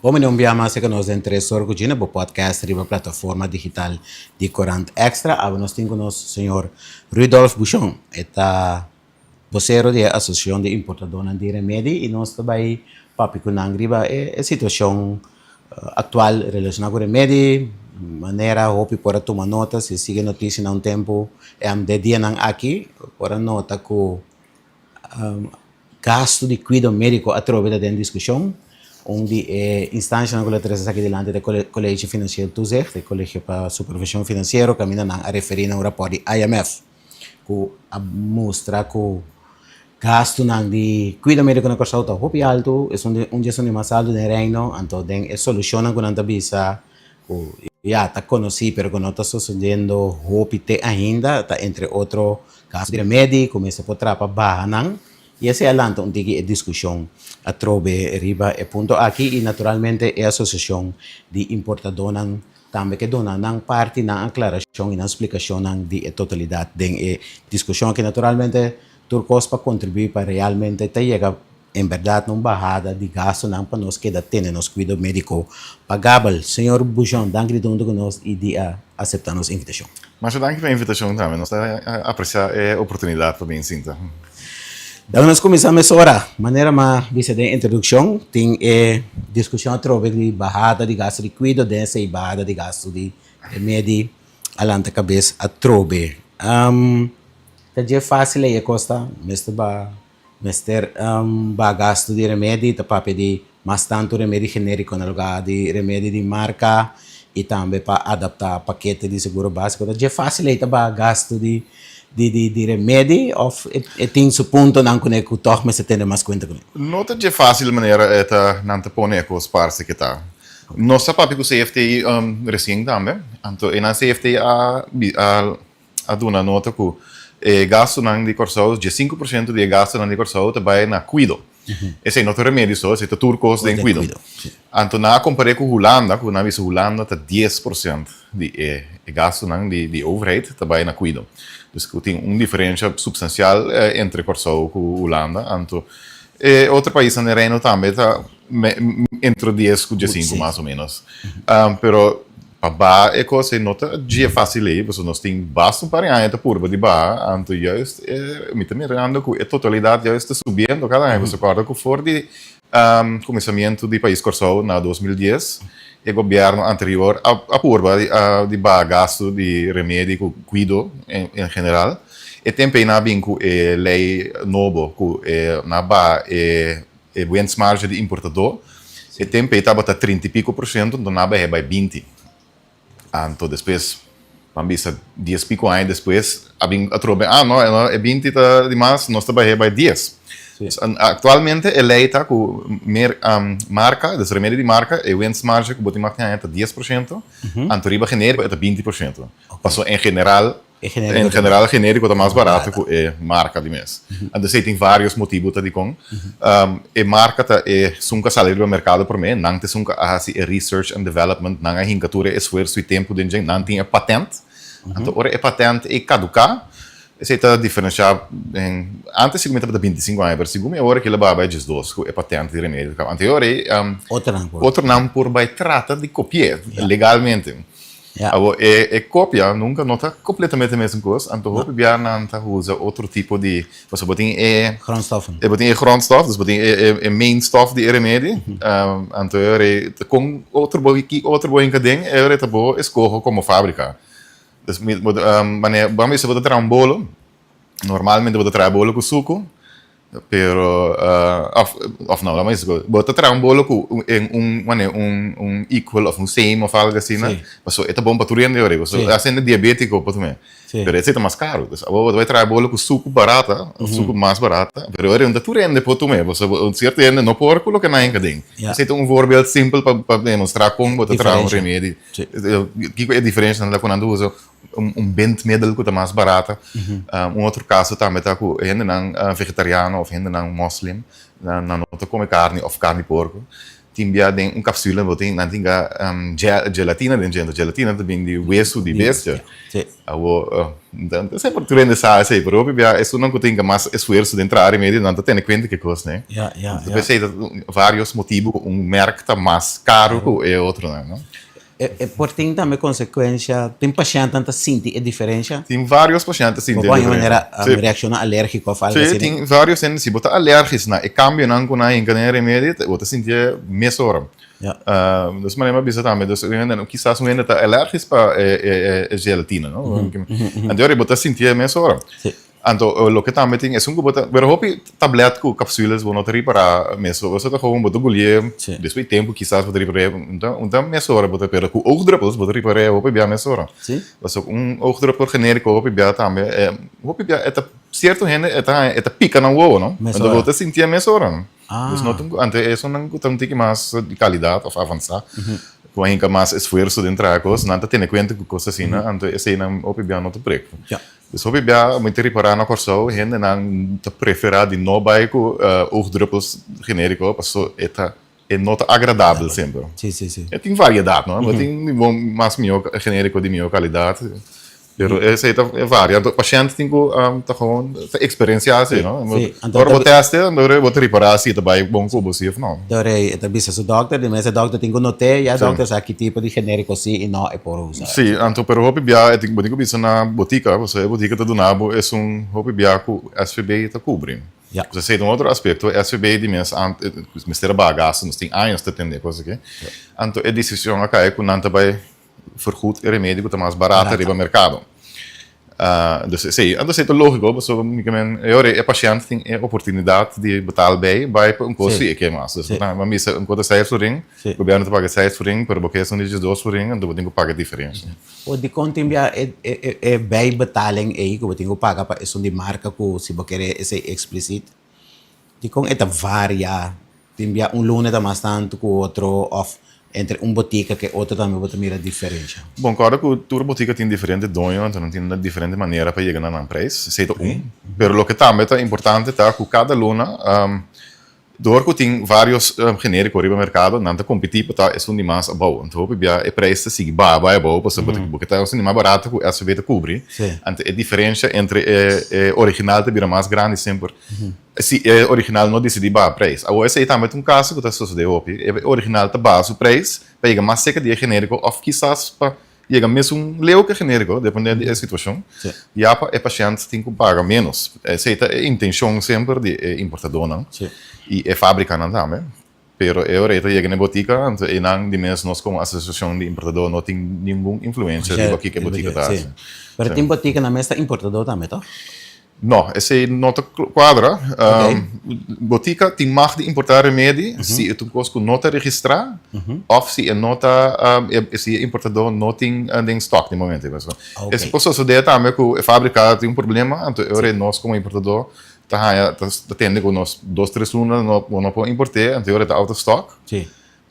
Bon bini un bia mas serka nos den Tres Ora ku Gina, bo podcast riba plataforma digital di Korant Extra. Awe nos tin ku nos señor Rudolf Bushon. E ta bosero di e Asosiashon di Importadónan di Remedi i nos ta bai papia ku nan riba e situashon aktual relashoná ku remedi, manera hopi por a tuma nota si sigui notisia na un tempu e de dianan aki por a nota ku Gastu di kuido médiko atrobe ta den diskushon. Un di e instanshanan ku lo trese esaki dilanti ta e College Financieel Toezicht, e Kolegio pa Supervishon Finansiero, kaminda nan a referí na un rapòrt di IMF ku a mustra ku gastunan di kuido médiko na Kòrsou ta hopi altu, esun di un di esun di mas altu den Reino. Anto den e solushonnan ku nan ta bisa ku ya ta konosí pero ku no ta sosodiendo hopi te ainda ta entre otro gastu di remedi ku mester por trapa baha nan i esei a lanta un tiki e diskushon atrobe riba e punto aki i naturalmente e asosiashon di importadónan tambe ke duna nan parti nan aklarashon i nan splikashonnan di e totalidat den e diskushon aki. Naturalmente tur kos pa kontribuí pa realmente ta yega En berdad un bahada di gastonan pa nos keda tene nos cuido medico pagabel. Señor Bushon, danki di ta hunto cu nos y di a acepta nos invitacion. Masha danki pa e invitacion tambe. Nos ta aprecia e oportunidad pa bin sinta. Laga nos cuminsa mesora. Manera m'a bisa den introduccion, tin e discusion atrobe di bahada di gasto di cuido den esey bahada di gasto di remedi a lanta cabes atrobe. Ta dje facil ey e cos ta, mester ba Mester baha gastu di remedi, ta papia di mas tantu remedi genériko na lugá di remedi di marka i tambe pa adaptá pakete di seguro básiko. Ta dje fásil ei ta baha gastu di di remedi òf e tin su puntonan kuné ku tòg mester tene mas kuenta kuné? No ta dje fásil manera e ta nan ta pone e kos parse ke ta. Nos a papia ku CFT resien tambe, anto e nan CFT a a duna nota ku e gastunan di Kòrsou, 15% di e gastunan di Kòrsou ta bai na kuido. Esei no ta remedi so, esei ta tur kos den kuido. Anto nan a kompar'é ku Hulanda, ku nan a bisa Hulanda ta 10% di e gastunan di overheid ta bai na kuido. Dus ku tin un diferensha supstansial entre Kòrsou ku Hulanda. Anto e otro paisnan den Reino tambe ta entre 10 ku 15 mas o ménos. Pero Pa baha e kos ei no ta dje fásil ei, pasobra nos tin basta un par di aña ta purba di baha, anto juist e mi ta mirando ku e totalidat juist ta subiendo kada aña. Pasobra kòrda ku for di kuminsamentu di pais Kòrsou na 2010 e gobièrnu anterior a purba di baha gastu di remedi ku kuido en general. E tempu ei nan a bin ku e lei nobo ku nan a baha e E winstmarge di importadó e tempu ei tabata 30 i piko por shento, anto nan a bah'é bai 20. Anto despues, ban bisa dies piko aña despues, a bin atrobe, ah no, e 20 ta di mas, nos ta bah'é bai dies. Aktualmente e lei ta ku mer marka, dus remedi di marka, e winstmarge ku bo tin mag di haña ta dies por shento, anto riba genériko e ta 20 por shento. Pasobra en general E genérico. En general genérico ta mas barato cu e marca di mes. Anto esey tin varios motibo ta dicon. E marca ta esun cu a sali riba mercado prome, nan ta esun cu a haci e research and development, nan a hinca tur e esfuerso y tempo den dje, nan tin e patent. Anto ora e patent ey caduca, esey ta diferencia den, antes segun mi tabata 25 aña, pero segun mi awor kila baba e 12 cu e patent di remedio ta caba. Anto e ora ey otronan por bay trata di copi'e legalmente. Ja. Awor, e, e kopia nunka no ta kompletamente mesun kos, anto hopi bia nan ta usa otro tipo di, pasobra bo tin e Grondstoffen. E bo tin e grondstof, dus bo tin e, e, e main stof di e remedi, anto e ora ei ta kon otro bo, ki otro bo hinka den, e ora ei ta bo eskoho komo fabrika. Dus mi, bo ta, manera, bo a bisa bo ta traha un bolo, normalmente bo ta traha bolo ku suku, Pero, of, of no, laat me zeggen, bo ta traha un bolo ku un, un, wanneer, un, un equal of un same of algo asina, Sí. paso e ta bon pa tur hende ora, paso Sí. hasta hende diabetico por tuma. Sí. Pero esei ta mas caro. Dus abo bo ta bai traha bolo ku suku barata, of suku mas barata, pero ora no ta tur hende por tuma, paso un cierto hende no por ku loke nan hinka den. Ja. Esei ta un voorbeeld simpel pa, pa demostra kon bo ta traha un Diferencia. remedi. Sí. Kiko e diferencianan ta ku nan ta usa un bindmiddel ku ta mas barata. Un otro kaso tambe ta ku hendenan vegetariano òf hendenan moslim, nan no ta kome karni òf karni porko. Tin bia den un capsule bo tin nan tin ka gelatina den dje, gelatina ta bin di wesu di bestia. Awo semper tur hende sa esei pero hopi bia esunnan ku tin ka mas esfuerso den traha remedio nan ta tene kuenta ku e kos ne. P'esei ta varios motibu ku un merk ta mas karu ku e otronan no. E por tin tambe konsekuensha, tin pashèntnan ta sinti e diferensha? Tin vários pashènt ta sinti e diferensha. Bo por haña manera reakshonnan alérgiko òf algu asina? Sí, tin vários hende, si bo ta alérgis na e kambionan ku nan a hinka den e remedi, bo ta sinti e mesora. Dus manera mi a bisa tambe, dus un hende, kisas un hende ta alérgis pa e gelatina, no? Anto ora bo ta sinti e mesora. Anto loke tambe tin esun ku bo ta, pero hopi tablet ku capsules bo no ta ripara mes, bo ta gewoon bo ta gulié despues di tempu kisas bo ta ripar'é, un ta mesora bo ta, pero ku oogdruppels bo ta ripar'é hopi bia mesora. Pasobra un oogdruppel generico hopi bia tambe hopi bia e ta cierto hende e ta haña e ta pika nan wowo no, anto bo ta sintié mesora. Dus no ta un, anto esunnan ku ta un tiki mas di kalidat òf avansá ku a hinka mas esfuerso den traha kos nan ta tene kuenta ku kos asina anto eseinan hopi bia no ta prek. Dus hopi bia mi ta ripará na Kòrsou hendenan ta preferá di no bai ku oogdruppels genériko paso e ta e no ta agradabel semper. E tin variedat no, bo tin di bon mas mihó genériko di mihó kalidat pero esei ta varia. Anto pashènt tin ku ta gewoon ta eksperensiá así no. Ora bo tèst e anto bo ta ripará si ta bai bon ku bo si òf no. Dor e ta bisa su dòkter, di mes e dòkter tin ku not'é, ya e dòkter sa ki tipo di genériko si i no e por usa. Sí, anto pero hopi bia e tin bo tin ku bisa na botika, pasobra e botika ta duna bo esun hopi bia ku SVB ta kubri. Ya. Pues esei ta un otro aspekto, SVB di mes ante mester a baha gastu, nos tin años ta tende e kos aki. Anto e desishon a kai ku nan ta bai vergoed e remedi ku ta mas barata riba merkado. Dus esei, anto esei ta lógiko pasobra mi ke men e ora e pashènt tin e oportunidat di betaal bei bai pa un kos si e ke mas. Dus bo bisa un kos ta seis florin, gobièrnu ta paga seis florin, pero bo ke esun di diesdos florin, anto bo tin ku paga e diferensha. O dikon tin bia e bijbetaling ei ku bo tin ku paga pa esun di marka ku si bo kere esei eksplisit? Dikon e ta varia? Tin bia un luna ta mas tantu ku otro òf entre un botika ku e otro tambe bo ta mira diferensha? Bon, kòrda ku tur botika tin diferente doño, anto nan tin diferente manera pa yega na nan preis. Esei ta un. Pero loke tambe ta importante ta ku kada luna dor ku tin vários genériko riba merkado, nan ta kompetí pa ta esun di mas abou. Anto hopi bia e preis ta sigui baha bai abou pasobra bo ke ta esun di mas barato ku SVB ta kubri. Anto e diferensha entre e original ta bira mas grandi semper. Si e original no disidí baha preis. Awor esei tambe ta un kaso ku ta sosodé hopi. E original ta baha su preis pa yega mas serka di e genériko òf kisas pa yega mesun leu ku e genériko, dependé di e situashon, ya pa e pashènt tin ku paga ménos. Esei ta e intenshon semper di e importadónan i e fábrikanan tambe. Pero e ora e ta yega na e botika, anto einan di mes nos komo asosiashon di importadó no tin ningun influensia riba kiko e botika ta hasi. Pero tin botikanan mes ta importadó tambe, tòg? No, esei no ta kuadra. Botika tin mag di importá remedi si e ta un kos ku no ta registrá òf si e no ta, si e importadó no tin den stòk den momento. Esei por sosodé tambe ku e fábrika tin un problema, anto e ora nos komo importadó ta haña ta tende ku nos dos tres luna no bo no por import'é anto e ora e ta out of stock.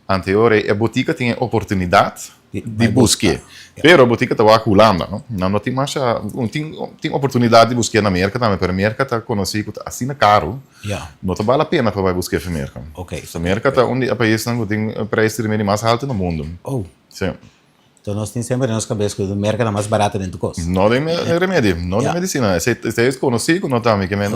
Anto e ora e botika tin e oportunidat di busk'é. Pero botika ta wak Hulanda no. Nan no tin masha tin tin oportunidat di busk'é na Merka tambe pero Merka ta konosí ku ta asina karu no ta bal la pena pa bai busk'é for Merka. So Merka ta un di e paisnan ku tin preis di remedi mas haltu na mundu. Sí. Enton nos tin semper den nos kabes ku Merka ta mas barato den tur kos. No den remedi, no den medisina. Esei es konosí ku no ta mi ke men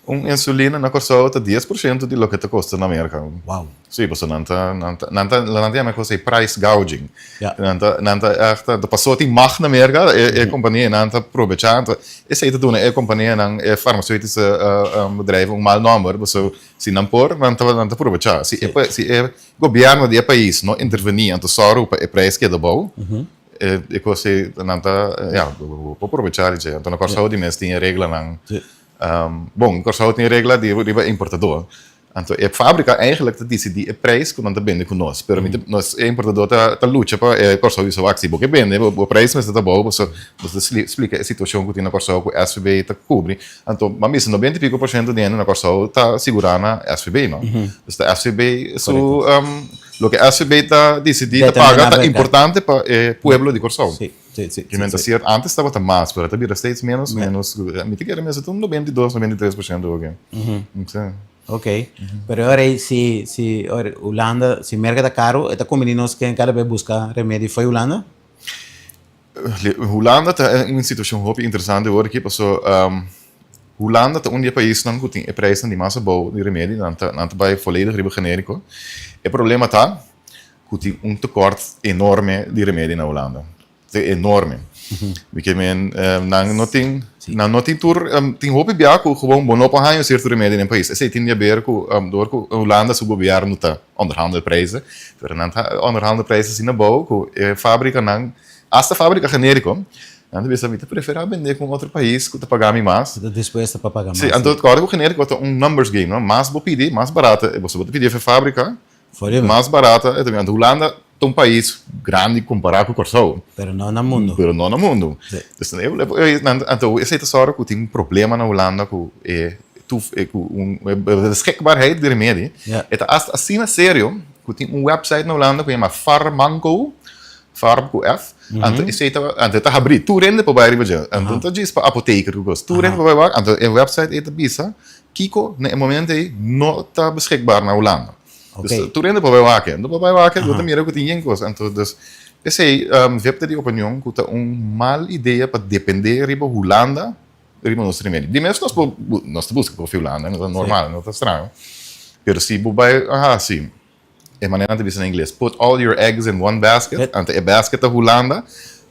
un insulina na Kòrsou ta 10% di loke ta kosta na Merka. Wow. Sí, pasobra nan ta nan ta nan ta nan ta yama e kos ei price gouging. Nan ta nan ta ègt ta pasobra tin mag na Merka e e kompania nan ta probechá. Anto esei ta duna e kompanianan e farmaseutise bedrijven un mal nòmber pasobra si nan por nan ta nan ta probechá. Si e si e Gobierno di e pais no intervení anto sòru pa e prijs keda bou, e kos ei nan ta, ya, bo por probechá di dje. Anto na Kòrsou di mes tin e reglanan. Bon, Kòrsou tin e regla di riba e importadó. Anto e fábrika eigenlijk ta disidí e prijs ku nan ta bende ku nos. Pero mi ta, nos e importadó ta lucha pa e Kòrsou bisa wak si bo ke bende bo prijs mester ta bou pasobra nos ta splika e situashon ku tin na Kòrsou ku SVB ta kubri. Anto, bo a bisa noventa i piko por shento di hende na Kòrsou ta sigurá na SVB, no? Dus ta SVB su, loke SVB ta disidí ta paga ta importante pa e pueblo di Kòrsou. Ki men ta siert, antes tabata mas, pero ta bira steeds ménos, ménos. Mi ta kere mester ta un 92, 93 por shento oke. Sí. Ok. Pero ora ei si si ora Hulanda, si Merka ta karu, e ta kumbini nos ken kada bes buska remedi fo'i Hulanda? Hulanda ta un situashon hopi interesante awor aki paso Hulanda ta un di e paisnan ku tin e preisnan di mas abou di remedi, nan ta nan ta bai volledig riba generiko. E problema ta ku tin un tekort enorme di remedi na Hulanda. Ta enorme. Mi ke men nan no tin nan no tin tur tin hopi bia ku gewoon bo no por haña un sierto remedi den pais. Esei tin di haber ku dor ku Hulanda su gobièrnu ta onderhandel prijzen, pero nan ta onderhandel prijzen asina abou ku e fabrikanan, asta fabrika generiko, nan ta bisa mi ta preferá bende ku un otro pais ku ta paga mi mas. Ku ta dispuesto pa paga mas. Si, anto kòrda ku generiko ta un numbers game, no? Mas bo pidi, mas barato e bo. Si bo ta pidi efe fabrika, mas barato e ta bini. Anto Hulanda ta un pais grandi kompará ku Kòrsou. Pero no na mundu. Pero no na mundu. Dus anto esei ta sòru ku tin un problema na Hulanda ku e ku un beschikbaarheid di remedi. E ta asta asina serio ku tin un website na Hulanda ku yama Farmanco, farm ku F, anto esei ta anto e ta habrí tur hende por bai riba dje. Anto no ta djis pa apoteker ku kos, tur hende por bai wak. Anto e website ei ta bisa kiko na e momento ei no ta beschikbaar na Hulanda. Dus tur hende por bai wak. Hende por bai wak, bo ta mira ku tin yen kos. Anto dus p'esei Vip ta di opinion ku ta un mal idea pa dependé riba Hulanda riba nos remedi. Di mes nos por nos ta buska kofi Hulanda, no ta normal, no ta straño. Pero si bo bai a hasi e manera nan ta bisa na ingles, put all your eggs in one basket, anto e basket ta Hulanda,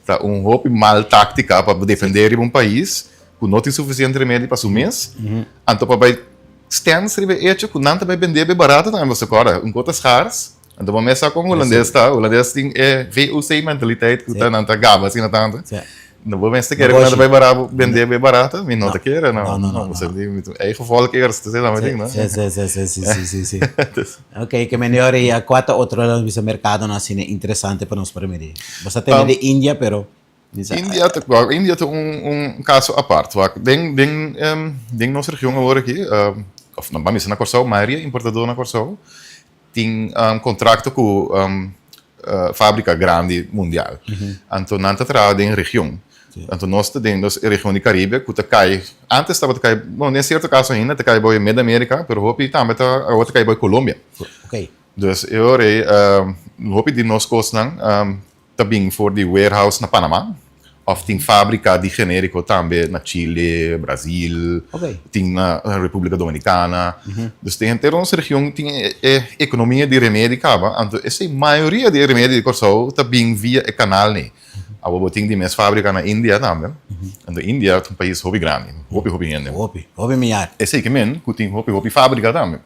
ta un hopi mal táktika pa bo defendé riba un pais ku no tin sufisiente remedi pa su mes, anto pa bai Stens riba e echo ku nan ta bai bendé be barato tambe pasobra kòrda un kos ta skars, anto bo mes sa kon hulandes ta, hulandes tin e VOC mentaliteit ku ta nan ta gaba asina tantu, no bo mes ta kere ku nan ta bai bara bendé be barato? Mi no ta kere no, no pasobra mi tin eigen volk eerst esei ta mi tin no. Si si si si si si si Ok ke mende ora ya kua ta otro lo bisa merkadonan asina interesante pa nos por mira? Bo sa tende di India pero. India ta wak India ta un un kaso apart wak den den den nos region awor aki of no ban bisa na Kòrsou mayoria importadó na Kòrsou tin kontrakto ku fabrika grandi mundial anto nan ta traha den region anto nos ta den nos region di Karibe ku ta kai antes tabata kai bon den sierto kaso ainda ta kai bou e Mid Amerika pero hopi tambe ta awor ta kai bou e Colombia dus e ora ei hopi di nos kosnan Ta bin for di warehouse na Panama of tin fabrica di generico tambe na Chile, Brazil, tin na Republica Dominicana. Dus den henter nos region tin e economia di remedi caba, anto esey mayoria di e remedi di Corsou ta bin via e canal ni. Awor bo tin di mes fabrica na India tambe, anto India ta un pais hopi grandi, hopi hopi hende. Hopi, hopi miar. Esey ke men cu tin hopi hopi fabrica tambe.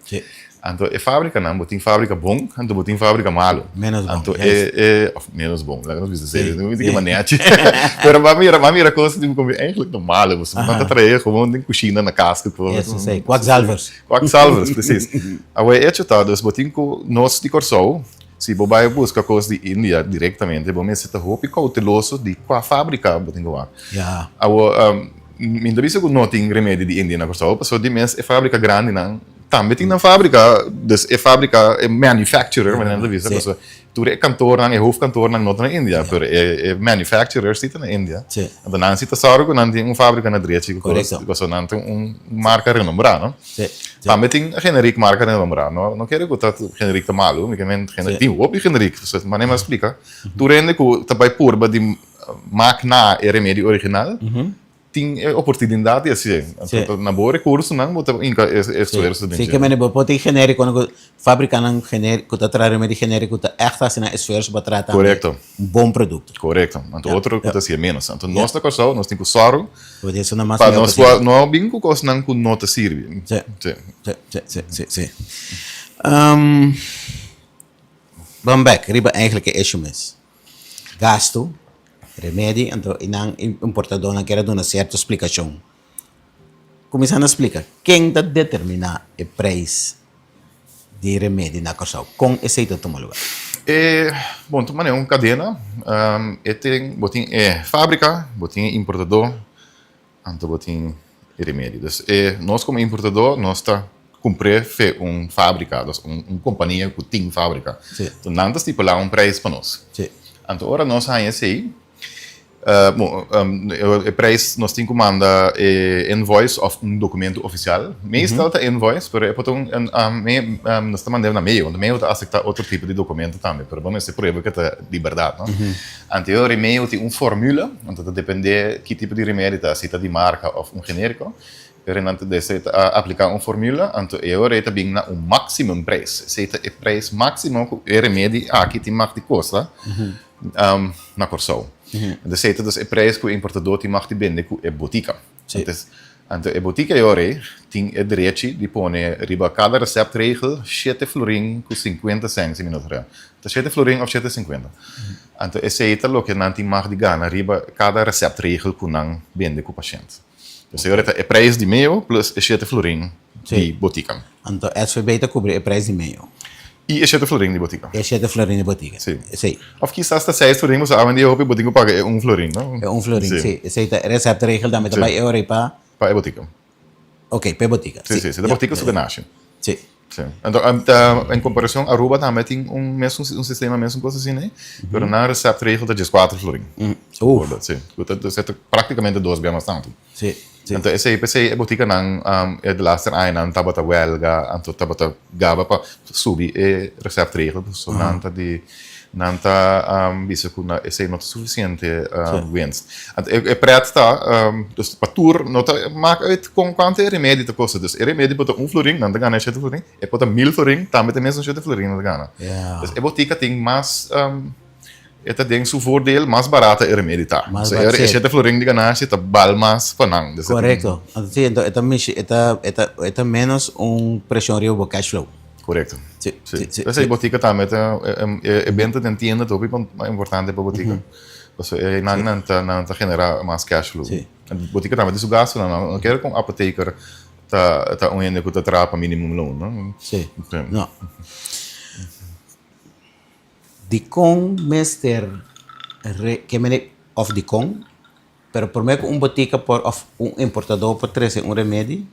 Anto e fabricanan, bo tin fabrica bon, anto bo tin fabrica malo. Menos bon, Anto e, e, of menos bon, laga nos bisa serio, no di ke manechi. Pero bo a mira, bo a mira cos di como eigenlijk ta malo, bo nan ta trae gewoon den cushina na cas cu cos. Eso si, kwakzalvers. Kwakzalvers, precies. Awor e hecho ta, dus bo tin cu nos di Corsou, si bo bay busca cos di India directamente, bo mester ta hopi cauteloso di cua fabrica bo tin cu wak. Awor, mi no ta bisa cu no tin remedi di India na Corsou, pasobra di mes e fabrica grandinan Tambe tin nan fabrica, dus e fabrica, e manufacturer, manera nan ta bisa, pasobra tur e kantornan, e hoofdkantornan no ta na India, pero e manufacturer si ta na India. Anto nan si ta sòru ku nan tin un fabrica na drechi ku kos, pasobra nan tin un marka renombrá, no? Tambe tin generiek marka renombrá, no? No kere ku ta generiek ta malu, mi ke men tin hopi generiek, pasobra manera mi a splika, tur hende ku ta bai purba di mak na e remedi original, Tin e oportunidad di hacié. Anto na bo recursonan bo ta hinca e esfuerso den dje. Si, ke bo por tin generico cu fabricanan cu ta traha remedi generico ta echt haci nan esfuerso pa traha tambe un bon producto. Corecto. Anto otro cu ta hacié menos. Anto nos na Corsou nos tin cu sòru pa nos no bin cu cosnan cu no ta sirbi. Si, si, si, si, si. Ban bek riba eigenlijk e issue mes. Gastu, remedi, anto i nan importadónan kier a duna sierto splikashon. Kuminsá na splika ken ta determiná e preis di remedi na Kòrsou? Kon esei ta tuma lugá? E, bon, ta manera un kadena. E tin, bo tin e fábrika, bo tin e importadó, Anto bo tin e remedi. Dus e nos komo importadó nos ta kumpr'é fe un fábrika, dus un un kompania ku tin fábrika. Sí. Anto nan ta stipulá un preis pa nos. Sí. Anto ora nos haña esei, Bon, e prijs nos tin ku manda e invoice òf un dokumentu ofisial. Meestal ta invoice, pero e por ta un, nos ta mand'é na mail, want mail ta aseptá otro tipo di dokumento tambe, pero bo mester prueba ku ta di bèrdat, no? Anto e mail tin un formula, anto ta dependé ki tipo di remedi ta, si ta di marka òf un genériko, pero nan ta dese ta apliká un formula, anto e ora ei ta bin na un máximum prijs. Esei ta e prijs máksimo ku e remedi aki tin mag di kosta na Kòrsou. Anto esei ta dus e prijs ku e importadó tin mag di bende ku e botika. Anto e botika e ora ei tin e derechi di pone riba kada receptregel shete florin ku sinkuenta sènt, si mi no ta erá. Ta shete florin òf shete sinkuenta. Anto esei ta loke nan tin mag di gana riba kada receptregel ku nan bende ku pashènt. Esei ora ta e prijs di meo plus e shete florin di botika. Anto SVB ta kubri e prijs di meo. I e shete florin di botika. E shete florin di botika. Si. Esei. Of kisas ta seis florin, pasobra awendia hopi bo tin ku paga e un florin, no? E un florin, si. Esei ta e receptregel tambe ta bai e ora ei pa. Pa e botika. Ok, pa e botika. Si, si. Si ta botika su ganashi. Si. Si. Anto, en comparacion Aruba tambe tin un mesun un sistema mesun cos asina ei, pero nan receptregel ta dieskuater florin. Uf. Si. Ku ta ta praktikamente dos bia mas tantu. Si. Si. Anto esei p'esei e botikanan e de laster añanan tabata welga, anto tabata gaba pa subi e receptregel, pasobra nan ta di nan ta bisa ku na esei no ta sufisiente winst. Anto e pret ta, dus pa tur no ta mak uit kon kuantu e remedi ta kosta. Dus e remedi por ta un florin, nan ta gana e shete florin, e por ta mil florin, tambe ta e mesun shete florin nan ta gana. Dus e botika tin mas. E ta den su voordeel, mas barata e remedi ta. Mas So, ba- e sí. shete florin di ganashi ta bal mas pa nan. Dus e ta- Correcto. Anto sí, anto e ta mishi, e ta, e ta, e ta menos un presion riba bo cash flow. Correcto. Sí, Sí. sí, sí, P'esei sí. botika tambe ta, e, e, e benta den tienda ta hopi importante pa botika. Pasobra e nan nan ta, nan ta genera mas cash flow. Sí. En botika tambe tin su gastunan, no? No kere ku un apotheker ta, ta un hende ku ta traha pa minimumloon, no? Sí. Sí. No. Dikon mester re ke mene òf dikon pero promé ku un botika por òf un importadó por trese un remedi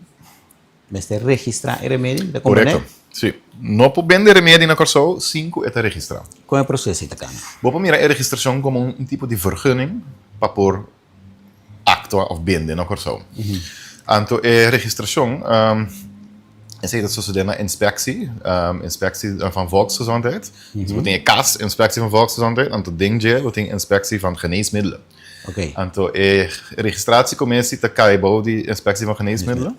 mester registrá e remedi mi ta komprendé? Korekto, si. No por bende remedi na Kòrsou sin ku e ta registrá. Kon e proseso ei ta kana? Bo por mira e registrashon komo un tipo di vergunning pa por aktua òf bende na Kòrsou. Anto e registrashon esei ta sosodé na inspektie, inspektie van volksgezondheid. Dus bo tin e kas, inspektie van volksgezondheid, anto den dje bo tin inspektie van geneesmiddelen. Anto e registratiecommissie ta kai bou di inspektie van geneesmiddelen,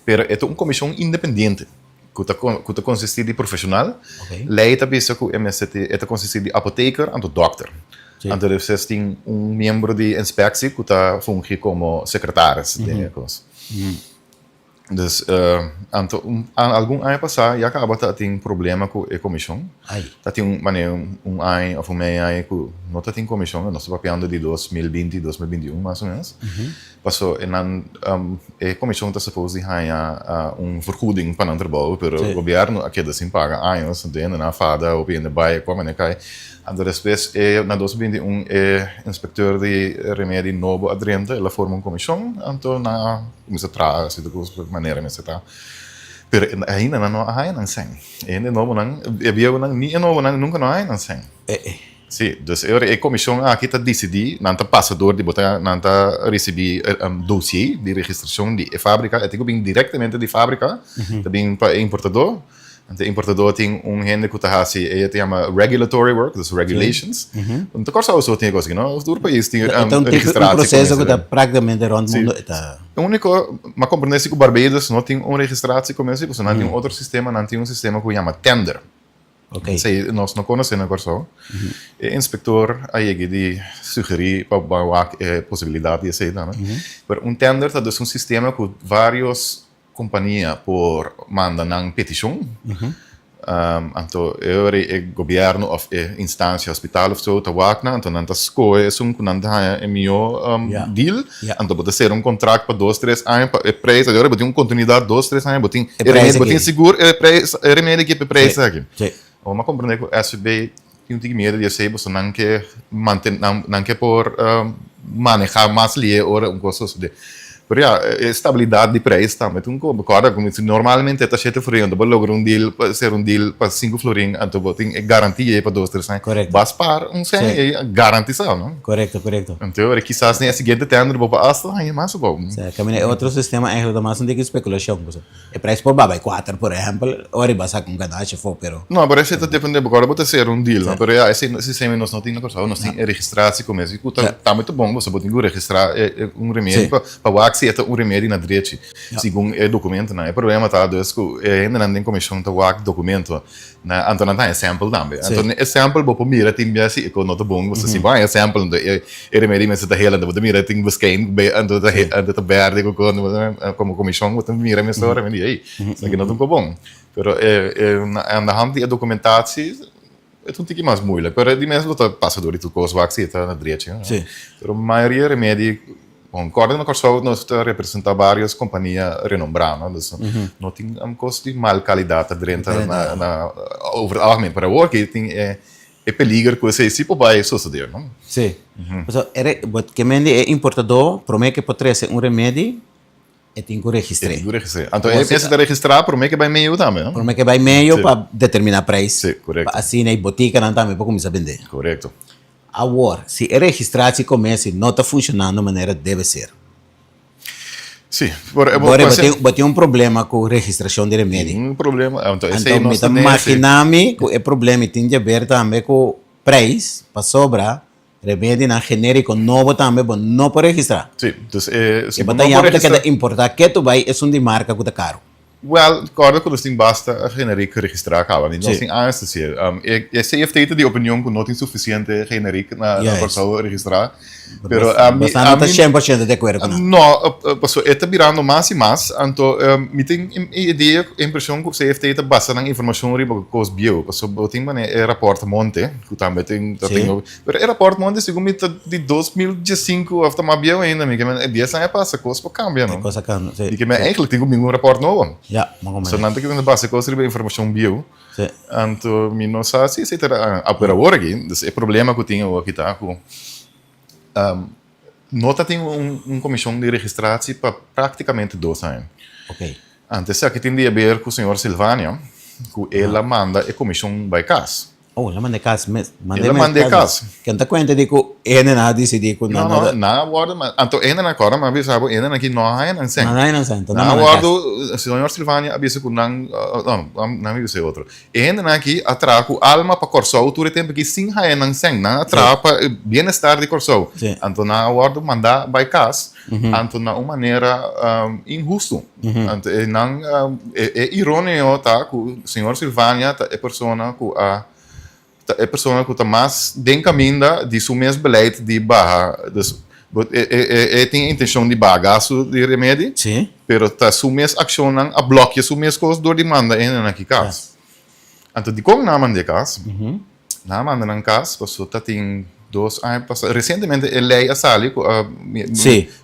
pero e ta un komishon independiente. Ku ta ku ta konsistí di profeshonal. Lei ta bisa ku e mester tin e ta konsistí di apoteker anto dòkter. Anto despues tin un miembro di inspeksie ku ta fungi komo sekretaris den e kos. Dus anto un algun aña pasá ya kaba ta tin problema ku e komishon. Ta tin un manera un aña òf un mei aña ku no ta tin komishon. Nos ta papiando di 2020, 2021 mas o menos. Paso e nan e komishon ta suppose di haña un vergoeding pa nan trabou, pero gobièrnu a keda sin paga años, anto hende nan a fada, hopi hende bai e kua manera kai. Anto despues e na 2021 e inspekteur di remedi nobo a drenta, el a forma un komishon, anto nan a kuminsá traha asina kos manera mester ta. Pero ainda nan no a haña nan sèn. E hende nobonan, e bieunan ni e nobonan nunka no a haña nan sèn. Sí, dus e ora e komishon aki ta disidí, nan ta pasa dor di bo ta nan ta risibí dosié di registrashon di e fábrika, e tin ku bin direktamente di fábrika, ta bin pa e importadó, anto e importadó tin un hende ku ta hasi e ta yama regulatory work, dus regulations. No ta Kòrsou so tin e kos aki no, tur pais tin E ta un tipo un proseso ku ta praktikamente rònt mundu e ta. E úniko, m'a komprendé si ku Barbados no tin un registratiecommissie, pasobra nan tin un otro sistema, nan tin un sistema ku yama tender. Ok. Esei nos no konosé na Kòrsou. E inspektor a yega di sugerí pa bo wak e posibilidat di esei tambe. Pero un tender ta dus un sistema ku vários kompania por manda nan petishon. Anto e ora e gobièrnu òf e instansia, hospital òf so, ta wak nan, anto nan ta skohe esun ku nan ta haña e mihó deal. Anto bo ta sera un kontrakt pa dos, tres aña pa e preis. Ora bo tin un kontinuidat dos, tres aña bo tin E preis bo tin aki. sigur e preis, e remedi aki pa e preis aki. Sí. Bo a komprendé ku SVB tin un tiki miedu di esei pasobra nan ke manten nan nan ke por manehá mas lihe ora un kos sosodé. Pero ya, e stabilidat di prijs tambe ta un kos. Bo kòrda ku normalmente ta shete florin, anto bo logra un deal, ser un deal pa sinku florin, anto bo tin e garantia ei pa dos, tres aña. Bo a spar un sèn ei garantisá, no? Korekto, korekto. Anto ora kisas den e siguiente tender bo por hasta haña mas abou. Sa, kaminda e otro sistema eigenlijk ta mas un tiki spekulashon, pasobra e prijs por baha bai kuater, por ehèmpel, ora i bo a saka un ganashi afó, pero. No, pero esei ta depende, bo kòrda bo ta sera un deal, no? Pero ya, esei sistema nos no tin na Kòrsou, nos tin e registratie ku mes, ku ta tambe ta bon, pasobra bo tin ku registrá un remedi pa wak si e ta un remedi na drechi, segun e dokumentonan. E problema ta dus ku e hendenan den komishon ta wak dokumento. Na anto nan ta haña sample tambe. Anto e sample bo por mira tin bia si e kos no ta bon, bo sa si bo haña sample anto e remedi mester ta hel anto bo ta mira tin beskein be anto ta anto ta berde ku kos komo komishon bo ta mira mesora mi di ey esaki no ta un kos bon. Pero e e aan de hand di e dokumentatie e ta un tiki mas moeilijk pero di mes bo ta pasa dor di tur kos wak si e ta na drechi. Pero mayoria remedi. Bon, kòrda na Kòrsou nos ta representá vários kompania renombrá, no? Dus no tin un kos di mal kalidat ta drenta na na over het algemeen. Pero awor aki tin e e peliger ku esei si por bai sosodé, no? Sí. Pasobra e re bo ke men di e importadó promé ke por trese un remedi e tin ku registr'é. E tin ku registr'é. Anto e mester ta registrá promé ke bai meio tambe, no? Promé ke bai meio pa determiná preis. Sí, korekto. Pa asina e botikanan tambe por kuminsá bendé. Korekto. Awor, si e registratie komersi no ta funshonando manera debe ser. Sí, por e bo tin bo tin un problema ku registrashon di remedi. Tin un problema, anto esei Anto mi nos ta ta den esei. magina mi ku e problema tin di haber tambe ku preis, pasobra remedinan generiko nobo tambe bo no por registrá. Sí, dus e si E bo bo ta no por yama ta registrá. keda importá ketu bai esun di marka ku ta karu. Wel, kòrda ku nos tin basta generik registrá kaba. Nos Sí. tin años ta sier. E e CFT ta di opinion ku no tin sufisiente generik na na Juist. Kòrsou registrá. Pero Bas- ami Basta no ta ami 100% de akuerdo ku nan. No, paso e ta birando mas i mas. Anto mi tin e idea, e impreshon ku CFT ta basa nan informashon riba kos bieu. Paso bo tin manera e rapòrt Monte, ku tambe tin ta Sí. tin Pero e raport monte segun mi ta di 2015 of ta mas bieu ainda. Mi ke men e dies aña pasa kos por kambia no. E kos a kambia, si. Mi ke men eigenlijk tin ku bin un raport nobo. Ja, mas o menos. So nan ta keda basa kos riba informashon bieu. Si. Anto mi no sa si esei ta pero awor aki, dus e problema ku tin awor aki ta ku no ta tin un komishon di registratie pa praktikamente dos aña. Ok. Anto esaki tin di haber ku señor Silvania ku el a manda e komishon bai kas. Oh, el a manda e kas mes. El a manda e kas. Ken ta kuenta di ku hende nan a disidí ku nan no. No, no, nan a wòrdu ma anto hende nan kòrda mi a bisa bo hende nan aki no a haña nan sèn. Nan a haña nan sèn, nan a wòrdu, señor Silvania a bisa ku nan, no, nan mi bisa e otro. E hende nan aki a traha ku alma pa Kòrsou tur e tempu aki sin haña nan sèn. Nan a traha pa e bienestar di Kòrsou. Anto nan a wòrdu mandá bai kas, anto na un manera inhustu. Anto e nan e ironio ta ku señor Silvania ta e persona ku a ta e persona ku ta mas den kaminda di su mes beleid di baha dus e e e tin e intenshon di baha gastu di remedi pero ta su mes akshonnan a blòkia su mes kos dor di manda e hendenan aki kas. Anto dikon nan a manda e kas? Nan a manda nan kas pasobra ta tin dos aña pasa, resientemente e lei a sali ku a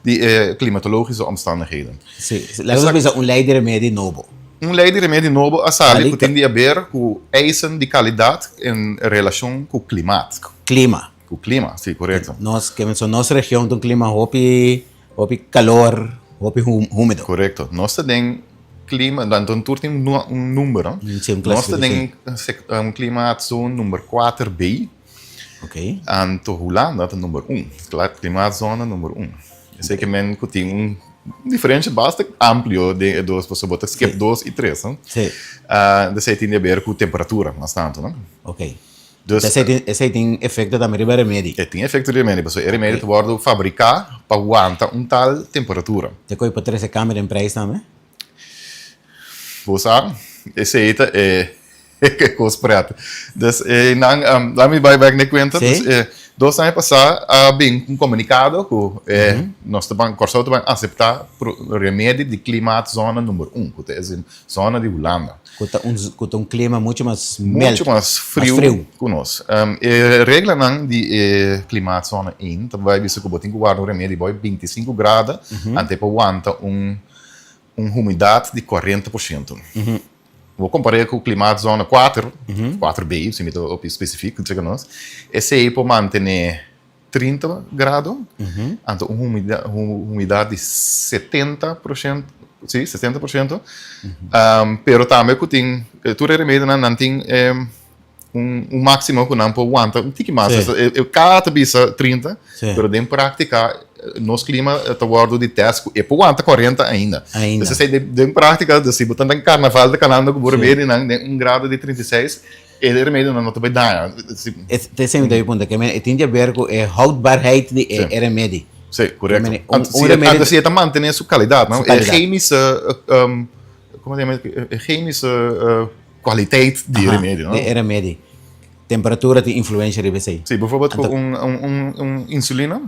di e klimatologische omstandigheden. Sí, laga nos bisa un lei di remedi nobo. Un lei di remedi nobo a sali ku tin di haber ku eisen di kalidat en relashon ku klimaat. Klima. Ku klima, sí, korekto. Nos, ke menso nos region ta un klima hopi, hopi kalor, hopi humedo. Korekto. Nos ta den klima, anto tur tin un number, no? Sí, un Nos ta klasifikashon. den klimaatzone number kuater B. Ok. Anto Hulanda ta number un, klimaatzone number un. Esei ke men ku tin un diferensha basta amplio den e dos, pasobra bo ta skip dos i tres, no? Sí. Esei tin di haber ku temperatura mas tantu, no? Ok. Dus, Esei tin, esei tin efecto tambe riba e remedi. E tin efecto riba e remedi, pasobra e remedi ta wordo fabrica pa wanta un tal temperatura. Te koe por trece cambio den prijs tambe? Bo sa, esei ta e e cos pret. Dus e nan, laat mi bai bek na e cuenta. Sí. Dus e dos aña pasa a bin un comunicado cu e nos ta ban, Corsou ta ban acepta remedi di klimaatzone number un, cu ta e zona di Hulanda. Ku ta un ku ta un klima muchu mas meld. Muchu mas friu ku nos. E reglanan di e klimaatzone ein ta bai bisa ku bo tin ku warda un remedi boi 25 grado ante pa wanta un un humidat di 40%. Bo kompar'é ku klimaatzone kuater, kuater B si mi ta hopi spesifik ku nos, esei por mantené. 30 grado, anto un humidad di 70%, si, 70%, pero tambe ku tin tur e remedionan nan tin un máximo ku nan por wanta un tiki mas. E ka ta bisa 30, pero den práktika nos klima ta wòrdu di tèst ku e por wanta 40 ainda. Entonces den práktika si bo ta den karnaval ta kanando ku bo remedionan den un grado di 36, E remedionan no ta bay daña. Te esei mi ta puntra, ke e tin di haber ku e houdbaarheid di e remedi. Si, korekto. Un remedi. Anto si e ta mantene su kalidat, no? E chemische, komo ta yama? E chemische kwaliteit di e remedi, no? Di e remedi. Temperatura tin influensha riba esei. Si, bijvoorbeeld ku un insulina.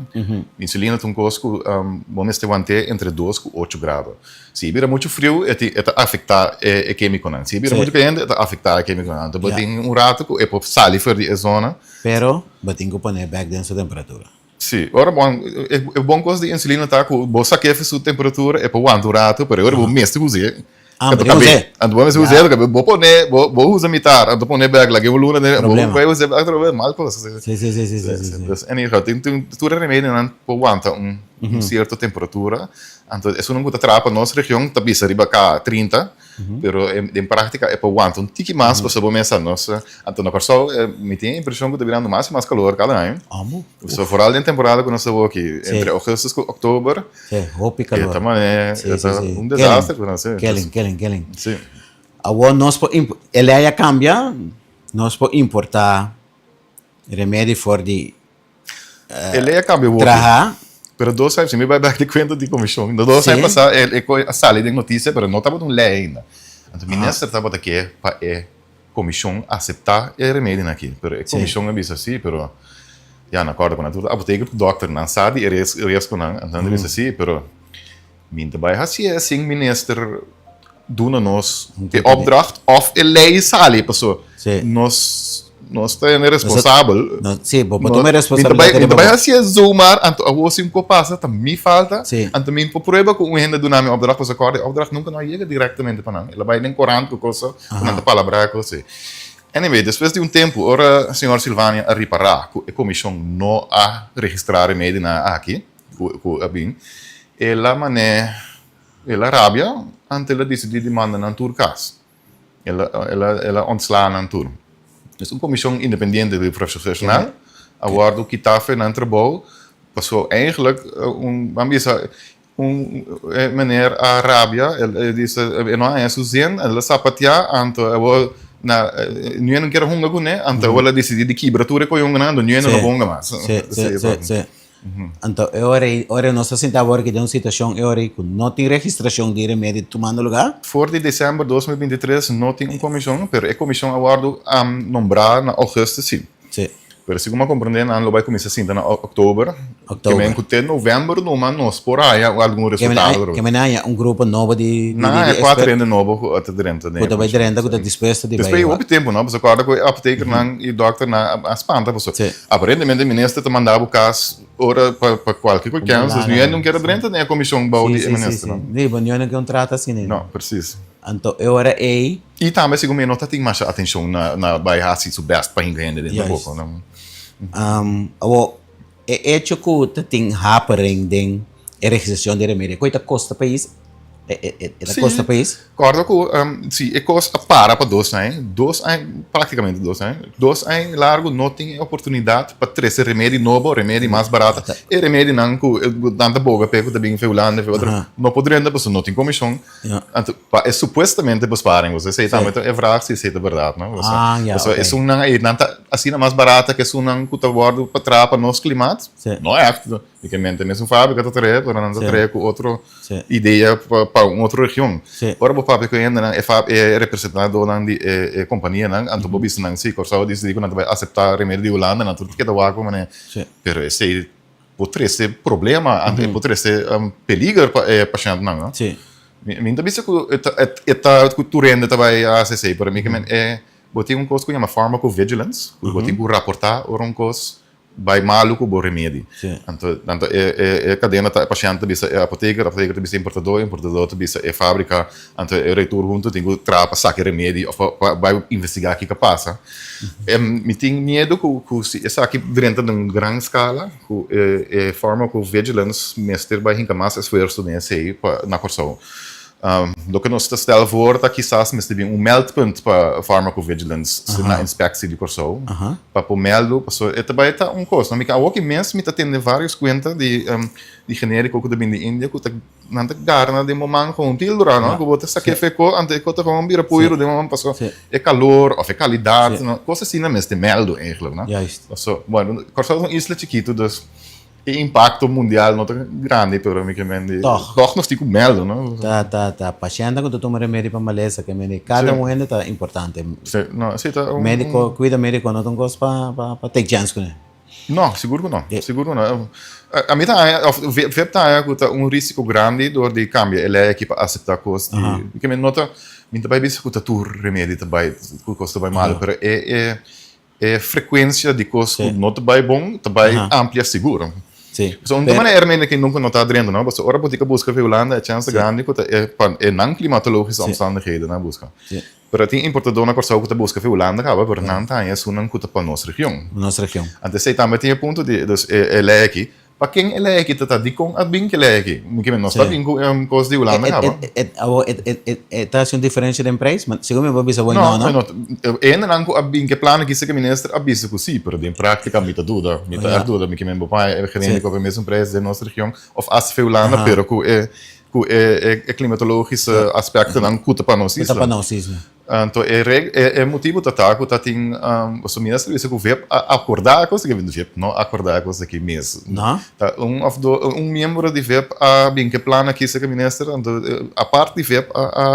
Insulina ta un kos ku bo mester want'é entre dos ku ocho grado. Si e bira muchu friu e e ta afektá e kemikonan. Si e bira muchu kayente e ta afektá e kemikonan. Anto bo tin un ratu ku e por sali for di e zona. Pero bo tin ku pone bèk den su temperatura. Si, ora bo e bon kos di insulina ta ku bo sak'é for su temperatura e por wanta un ratu pero e ora bo mester us'é. Ah, bo tin us'é. Anto bo mester us'é pasobra bo pone bo usa mitar anto pone bèk lag'é un luna den bo bai us'é bèk atrobe mal kos. Si si si si si. Dus anyhow tin tur e remedionan por wanta un sierto temperatura. Anto esunnan ku ta traha pa nos region ta bisa riba ka 30, pero den práktika e por wanta un tiki mas pasobra bo mester nos. Anto na Kòrsou mi tin e impreshon ku ta birando mas i mas kalor kada aña. Amo. So foral den temporada ku nos ta wou aki, entre ougùstus ku òktober. Sí, hopi kalor. E ta manera, e ta un desaster ku nos. Killing, killing, killing. Sí. Awor nos por, e lei a kambia, nos por importá remedi for di E lei a cambia hopi. Traha. Pero dos aña, si mi bai bek di cuenta di comision, dos aña pasa e coi a sali den noticia, pero no tabata un lei ainda. Anto minister tabata ke pa e comision acepta e remedinan aki, pero e comision a bisa si, pero ya nan acorda cu nan tur ta apoteker cu dokter, nan sa di e riesgonan, anto nan ta bisa si, pero Mi ta bai hacié sin minister duna nos e opdracht of e ley sali paso nos nos ta hende responsabel. Sí, bo por tuma e responsabilidad Mi ta bai hacié zomaar anto awor si un ko pasa ta mi falta anto mi por prueba cu un hende duna mi opdracht paso acorda e opdracht nunca no a yega directamente pa nan el a bai den corant cu cosa cu nan ta palabra cu así. Anyway, despues di un tempu ora señor Silvania a ripara cu e comision no a registra remedinan aki ku a bin, el a man'é, el a rabia, anto el a disidí di manda nan tur kas. El a, el a, el a ontslá nan tur. Es un komishon independiente di profeshonal a wòrdu kitá for nan trabou, pasobra eigentlik un, ban bisa, un e meneer a rabia, el a bisa, e no a haña su zin, el a sapatiá, anto awor na niun no kier a hunga kuné, anto awor el a disidí di kibra tur e koyonganan, anto niun no por hunga mas. Sí, sí, sí, sí. Anto e ora ei, ora nos ta sinta awor aki den un situashon e ora ei ku no tin registrashon di remedi tumando lugá. For di desèmber 2023 no tin un komishon, pero e komishon a wòrdu nombrá na ougùstus sí. Sí. Pero segun mi a komprendé nan lo bai kuminsá sinta na òktober. Òktober. Ke men ku te novèmber numa nos por haña algun resultado. Ke men haña un grupo nobo di Nan haña kuater hende nobo ku ta drenta den e Ku ta bai drenta, ku ta dispuesto di bai. Despues hopi tempu no, pasobra kòrda ku e apotekernan i dòkternan a spanta pasobra. Aparentemente minister ta manda bo kas ora pa pa kualke ku kens, dus niun no kier a drenta den e komishon bou di e minister. Sí, sí, sí. Bo niun no ke un trata asina. No, precies. Anto e ora ei. I tambe segun mi no ta tin masha atenshon na na bai hasi su best pa hinka hende den tampoco. Awor e echo ku ta tin hapering den e registrashon di remedio, koe ta kosta pais? E ta kosta pais? Kòrda ku si e kos a para pa dos aña, dos aña, praktikamente dos aña, dos aña largu no tin e oportunidat pa trese remedi nobo, remedi mas barata. E remedinan ku nan ta boga p'e ku ta bin fe Hulanda, fe otro, no por drenta pasobra no tin komishon. Anto pa e supuestamente besparing, pasobra esei tambe ta e vraag si esei ta bèrdat, no? Pasobra esunnan ei nan ta asina mas barata ku esunnan ku ta wòrdu pa traha pa nos klimat? No ègt. Di ke mente mesun fábrika ta trae, pero nan ta trae ku otro idea pa un otro region. Ora bo papia ku e hendenan, e e representadónan di e kompanianan, anto bo bisa nan, si, Kòrsou a disidí ku nan ta bai aseptá remedi di Hulanda, nan tur ta keda wak manera. Pero esei por trese problema, anto e por trese peliger pa e pashèntnan, no? Mi no ta bisa ku e ta ku tur hende ta bai hasi esei, pero mi ke men e bo tin un kos ku yama pharmacovigilance, ku bo tin ku raportá ora un kos. bai malu ku bo remedi. Anto anto e e e kadena ta e pashènt ta bisa e apoteker, apoteker ta bisa e importadó, e importadó ta bisa e fábrika, anto e retur huntu tin ku traha pa saka e remedi òf pa pa bai investigá kiko a pasa. Mi tin miedu ku ku si esaki drenta den un gran skala ku e e farmacovigilance mester bai hinka mas esfuerso den esei pa na Kòrsou. Loke nos ta stel voor ta kisas mester bin un meldpunt pa farmacovigilance na inspectie di Kòrsou pa por meldu pasobra e ta bai ta un kos. Mi awoki mes mi ta tende varios kuenta di di generiko ku ta bin di India ku ta nan ta garna den bo man kon un pildora no ku bo ta sake fe ko anto e ko ta kon bira puiru den bo man pasobra e kalor òf e kalidat no kos asina mester meldu eigenlijk no. Pasobra bueno Kòrsou ta un isla chikitu dus E impacto mundial no ta grandi pero mi ke men di Tog. tog nos tin ku meldo no. Ta ta ta pashèntnan ku ta tuma remedi pa malesa ke mende kada un hende ta importante. Si no si ta un Mediko kuido mediko no ta un kos pa pa pa take chèns kuné. No sigur ku no sigur ku no ami ta haña òf vep ta haña ku ta un risiko grandi dor di kambia e lei aki pa aseptá kos di mi ke men no ta mi ta bai bisa ku ta tur remedi ta bai ku kos ta bai malo pero e e E frekuensia di kos ku no ta bai bon ta bai amplia sigur. Pasobra un ta manera mende ke nunka no ta adrenta no, pasobra ora bo tin ke buska for Hulanda e chèns ta grandi ku ta e pa e nan klimatologische omstandigheden nan buska. Pero tin importadó na Kòrsou ku ta buska for Hulanda kaba pero nan ta haña esunnan ku ta pa nos region. Anto esei tambe tin e punto di dus e lei aki. Pa ken e lei aki ta ta? Dikon a bin ku e lei aki? Mi ke men nos ta bin ku e kos di Hulanda kaba. Awor e ta hasi un diferensia den prijs? Segun mi bo bisa bo no, no? No, e hendenan ku a bin ku e plan aki seke minister a bisa ku si, pero den praktika mi ta duda. Mi ta ègt duda. Mi ke men bo paña e generico pa e mesun prijs den nos region of hasta fe Hulanda, pero ku e ku e klimatologische aspektonan ku ta pa nos isla. Ku ta pa nos isla. Anto e reg e motibu ta ta ku ta tin pasobra mi a bisa ku vep a akordá e kos aki vep no a akordá e kos aki mes. No. Ta un òf do un miembro di vep a bin ku e plan aki serka minister anto apart di vep a a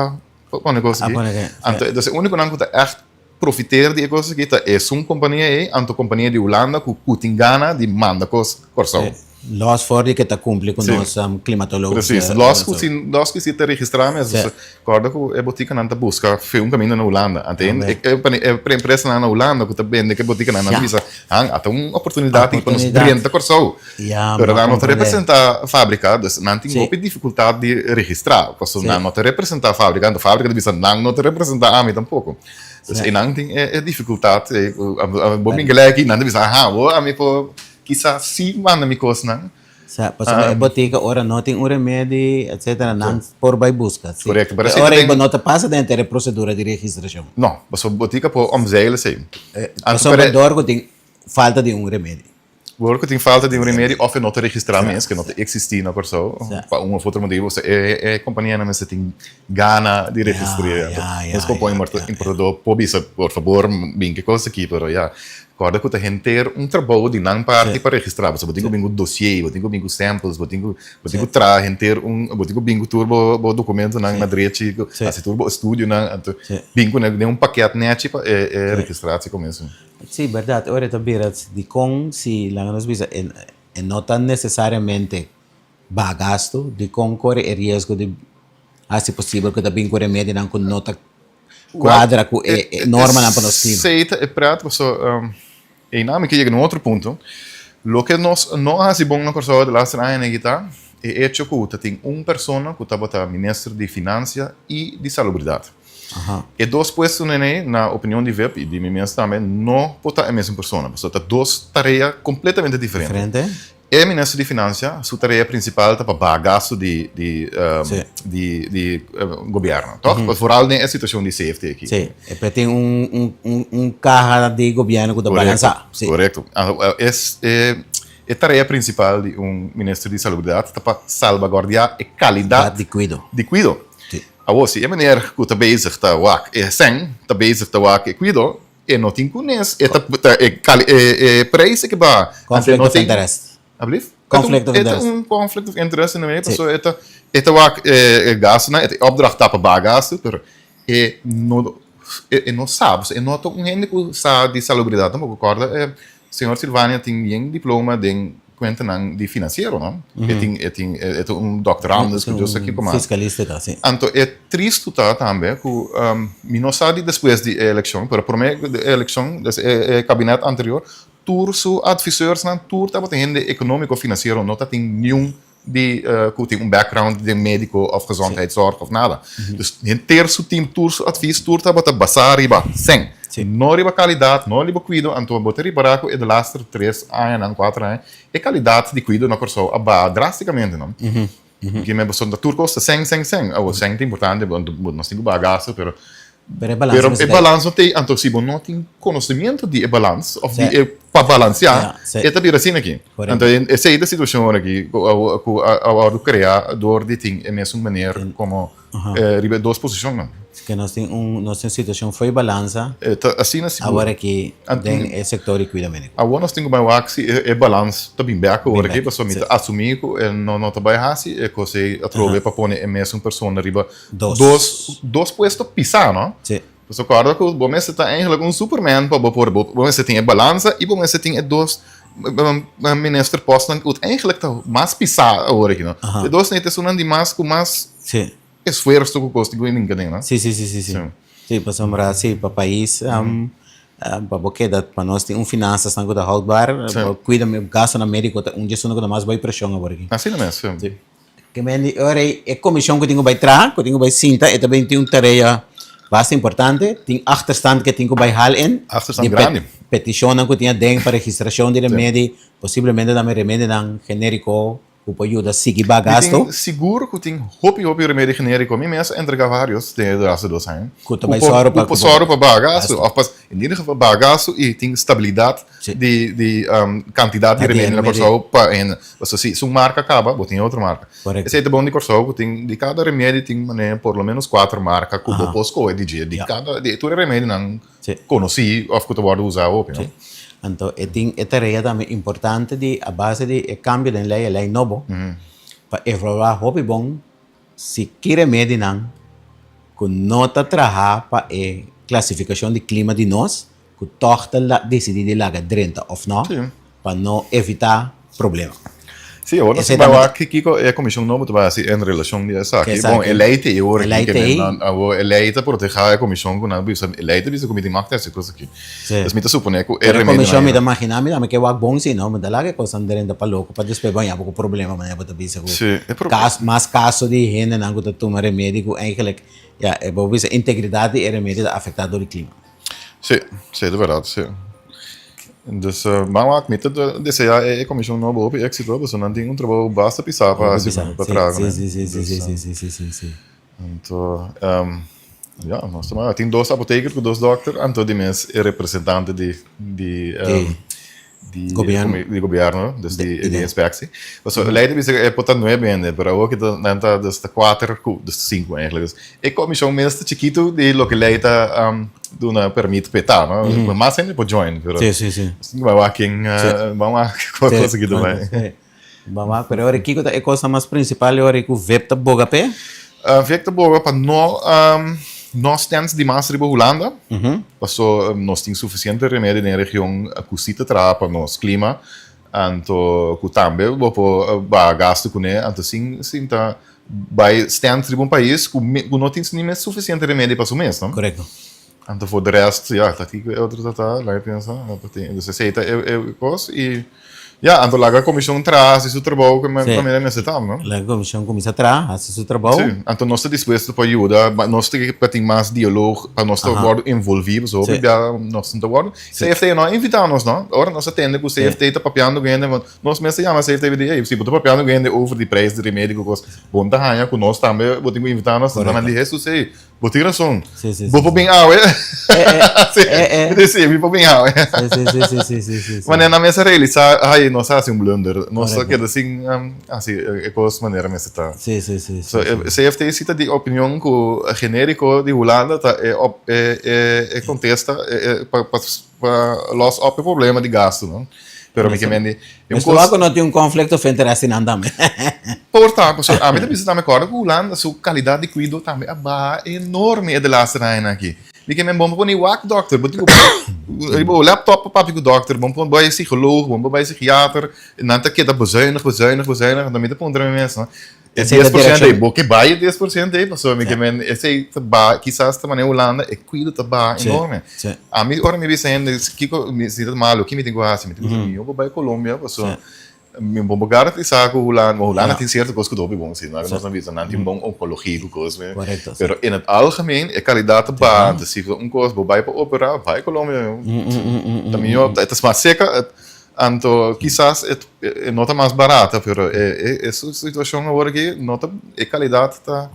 pone e kos aki. Anto e únikonan ku ta ègt profiteer di e kos aki ta esun kompania ei anto kompania di Hulanda ku ku tin gana di manda kos Kòrsou. Los for di ke ta kumpli ku nos klimatologische. Precies, los ku si los ku si ta registrá mes. Dus kòrda ku e botikanan ta buska fe un kaminda na Hulanda. Ante e e empresanan na Hulanda ku ta bende ku e botikanan nan ta bisa, han, a ta un oportunidat aki pa nos drenta Kòrsou. Pero nan no ta representá fábrika, dus nan tin hopi difikultat di registrá, pasobra nan no ta representá fábrika, anto fábrika ta bisa nan no ta representá ami tampoko. Dus einan tin e difikultat ei ku bo bin gelijk aki, nan ta bisa, aha, bo ami por Kisas si manda mi kosnan. Sa, pasobra e botica ora no tin un remedi, etcetera, nan por bai buska. Si. Korekto, pero E esei ta ora ei den. bo no ta pasa den henter e prosedura di registrashon. No, pasobra botica por omzeilen esei. Anto Pasobra pero. dor ku tin falta di un remedi. Dor ku tin falta di un remedi òf e no ta registrá mes, ke no ta eksistí na Kòrsou, Sa. pa un òf otro motibu, osea e e kompanianan mester tin gana di Ya, registr'é. Anto ya, ya, nos komo ya, importa ya, ya. importadó por bisa, por fabor, bin ke kos aki, pero ya. Kòrda ku ta henter un trabou di nan parti pa registrá. Pasobra bo tin ku bin ku dosié, bo tin ku bin ku samples, bo tin ku bo tin ku traha henter un, bo tin ku bin ku tur bo bo dokumentonan na drechi, hasi tur bo estudionan, anto bin ku den un pakèt nèchi pa e e registratie kuminsá. Sí, bèrdat. Ora e ta bira dikon si laga nos bisa e e no ta nesesariamente baha gastu, dikon kore e riesgo di hasi posibel ku ta bin ku remedinan ku no ta Cuadra cu e normanan pa nos clima. Esey ta e pret paso eynan mi ke yega na un otro punto. Loke nos no a haci bon na Corsou de laatste añanan aki ta e hecho cu ta tin un persona cu tabata minister di financia y di salubridad. E dos puestonan ey na opinion di VIPP y di mi mes tambe no por ta e mesun persona pasobra ta dos tarea completamente diferente. E minister di Financia su tarea principal ta pa baha gasto di di di di gobierno, toch? Vooral den e situacion di CFT aki. Sí, e por tin un un un un caha di gobierno cu ta balansa. Sí. Correcto. Es e e tarea principal di un minister di Salubridad ta pa salvaguardia e calidad di cuido. Di cuido. Sí. Awor si e meneer cu ta bezig ta wak e cen, ta bezig ta wak e cuido, E no tin kunes, e ta e kali e e prijs e ke baha. Conflict of interest. Alblief? Conflict of interest. E ta un conflict of interest in a way, pasobra e ta e ta wak e gastunan, e ta e opdracht ta pa baha gastu, pero e no e no sa, pasobra e no ta un hende ku sa di salubridat tampoco. Kòrda e señor Silvania tin bien diploma den Cuentanan di financiero, no? E tin, e tin, e ta un doctorandus cu Dios sa kico mas. Fiscalista ta, si. Anto e tristu ta tambe cu mi no sa di despues di e eleccion, pero prome e eleccion, des e cabinet anterior, tur su adviseursnan tur tabata hende economico financiero no ta tin niun di cu tin un background den medico of gezondheidszorg of nada. Dus henter su team tur su advies tur tabata basa riba cen. No riba calidad, no riba cuido, anto bo ta ripara cu e de laster tres añanan, cuater aña, e calidad di cuido na Corsou a baha drasticamente no. Kimen pasobra tur cos ta cen, cen, cen. Awor cen ta importante, nos tin cu baha gasto, pero Pero e balans pero e balans no t'ei. Anto si bo no tin conocimiento di e balans of di e pa balansea, e ta bira asina aki. Anto esei ta e situacion ora aki cu a wordo crea door di tin e mesun meneer como riba e dos posicionnan. Ke nos tin un nos tin un situacion fo'i balansa E ta asina sigur. awor aki den e sector di cuido medico. Awor nos tin cu bai wak si e balans ta bin bek awor aki pasobra mi ta asumi cu e no ta bai haci e cos ei atrobe pa pone e mesun persona riba dos dos puesto pisa no. Si. Pasobra corda cu bo mester ta eigenlijk un superman pa bo por bo mester tin e balansa y bo mester tin e dos minister postnan cu eigenlijk ta mas pisa awor aki no. E dos ta esunnan di mas cu mas. Si. Esfuerso ku kos di ku ninka den, no? Sí, sí, sí, sí, sí. Sí, pasobra sí, pa pais pa bo keda, pa nos tin un finansasnan ku ta houdbaar, bo kuida gastunan médiko ta un di esunnan ku ta mas bai preshon awor aki. Asina mes, sí. Sí. Ke men di ora ei e komishon ku tin ku bai traha, ku tin ku bai sinta, e ta bin tin un tarea basta importante, tin achterstand ke tin ku bai hal in. Achterstand grandi. Petishonnan ku tin aden pa registrashon di remedi, posiblemente tambe remedinan genériko Ku por yuda sigui ba gasto. Mi tin sigur ku tin hopi hopi remedi generiko. Mi mes a entrega varios den e laatste dos aña. Ku ta bai sòru pa. Ku por sòru pa baha gasto. Òf pa in ieder geval baha gasto i tin stabilidat di di kantidat di remedi na Kòrsou pa hende. Pasobra si un marka kaba bo tin otro marka. Esei ta bon di Kòrsou ku tin di kada remedi tin manera por lo menos kuater marka ku bo por skohe di dje. Di kada di tur e remedinan konosí òf ku ta wòrdu usá hopi, no? Sí. Anto e tin e tarea tambe importante di a base di e kambio den lei, e lei nobo, pa evaluá hopi bon si ki remedinan ku no ta traha pa e klasifikashon di klima di nos, ku tòg ta disidí di laga drenta òf no. Pa no evitá problema. Sí, awor nos ta bai wak kiko e komishon nobo ta bai hasi en relashon di esaki. Bon, e lei ta ei awor aki ke men nan awor e lei ta protehá e komishon ku nan bisa e lei ta bisa ku mi tin mag ta hasi kos aki. Dus mi ta suponé ku e remedionan. Pero e komishon mi ta maginá mi tambe ke wak bon si no, mi ta laga e kosnan drenta pa loko pa despues bo haña bo ku problema manera bo ta bisa ku mas kaso di hendenan ku ta tuma remedi ku eigenlijk ya e bo bisa integridat di e remedi ta afektá dor di klima. Sí, sí, ta berdad, sí. Dus, ban wak, mi ta desea e comision nobo hopi éxito, pasobra nan tin un trabou basta pisá pa hasi, pa traha kuné. Sí, sí, sí, sí, sí, sí, sí, sí. Anto, ya, nos ta mira, tin dos apoteker ku dos dòkter, anto di mes e representante di, di, di Gobierno. Di gobierno, dus di di inspectie. Pasobra ley ta bisa ku e por ta nuebe hende, pero awor ki ta nan ta dus ta kuater ku dus sinku eigenlijk. Dus e komishon mes ta chikitu di loke ley ta duna permit p'e ta, no? Mas hende por join, pero Sí, sí, sí. nos tin ku bai wak ken ban wak kua Sí, kos aki ta bai. Ban wak, pero ora kiko ta e kosnan mas prinsipal e ora ku Vip ta boga p'e? Vip ta boga pa no no stens di mas riba Hulanda, paso nos tin sufisiente remedi den e region ku si ta traha pa nos klima, anto ku tambe bo por baha gastu kuné, anto sin sin ta bai stens riba un pais ku no tin ni mes sufisiente remedi pa su mes, no? Korekto. Anto for de rest, ya, ta kiko e otro ta ta, laga pensa, dus esei ta e kos i ya, anto laga komishon traha hasi su trabou ku manera mester ta, no? Laga komishon kuminsá traha, hasi su trabou. Si, anto nos ta dispuesto pa yuda, ma nos ta pa tin mas dialog, pa nos ta wòrdu envolví, pasobra hopi bia nos no ta wòrdu, CFT no a invitá nos, no? Ora nos a tende ku CFT ta papiando ku hende, nos mes ta yama CFT i di, ey, si bo ta papiando ku hende over di prijs di remedi ku kos, bo no ta haña ku nos tambe bo tin ku invitá nos, nan a di, Hesus, ey, Bo tin rason. Sí, sí, Bo sí, por sí. bin awe. Eh, eh, Sí, eh, eh. sí, mi por bin awe. Sí, sí, sí, sí, sí, sí, sí, sí. Manera nan mester realisa, ay, nos a hasi un blunder. Nos a Correcto. keda sin um, hasi e kos manera mester ta. Sí, sí, sí, So, sí, e sí. CFT si ta di opinion ku generico di Hulanda ta e op, e, e, e kontesta e, e, pa, pa, pa los op e problema di gastu, no? Pero mi ke Mester, men di, e un mester kos wak ku no tin un conflict of interest einan tambe. Por ta, pasobra ami ta bisa tambe kòrda ku Hulanda su kalidat di kuido tambe a baha enorme e de laatste añanan aki. Mi ke men bon pa pone wak dòkter, bo tin ku bai riba bo laptop pa papia ku dòkter, bon pa bai psikoloog, bon pa bai psikiater, nan ta keda bezuinig, bezuinig, bezuinig, anto mi ta puntra mi mes, no, e 10% ei, bo ke bai e 10% ei? Pasobra mi ke men esei ta baha, kisas ta manera Hulanda e kuido ta baha enorme. Ami ora mi bisa hende kiko mi sinti ta malu, ki mi tin ku hasi? Mi tin ku bisa mihó bo bai Colombia pasobra Mi bon por garantisa ku Hulanda, bon Hulanda tin sierto kos ku ta hopi bon si, nos a bisa nan tin bon onkologie ku kos, pero in het algemeen e kalidat ta baha, anto si un kos bo bai pa opera, bai Colombia yo, ta mihó, ta mas seka, anto kisas e no ta mas barata, pero e situashon awor aki no ta, e kalidat ta.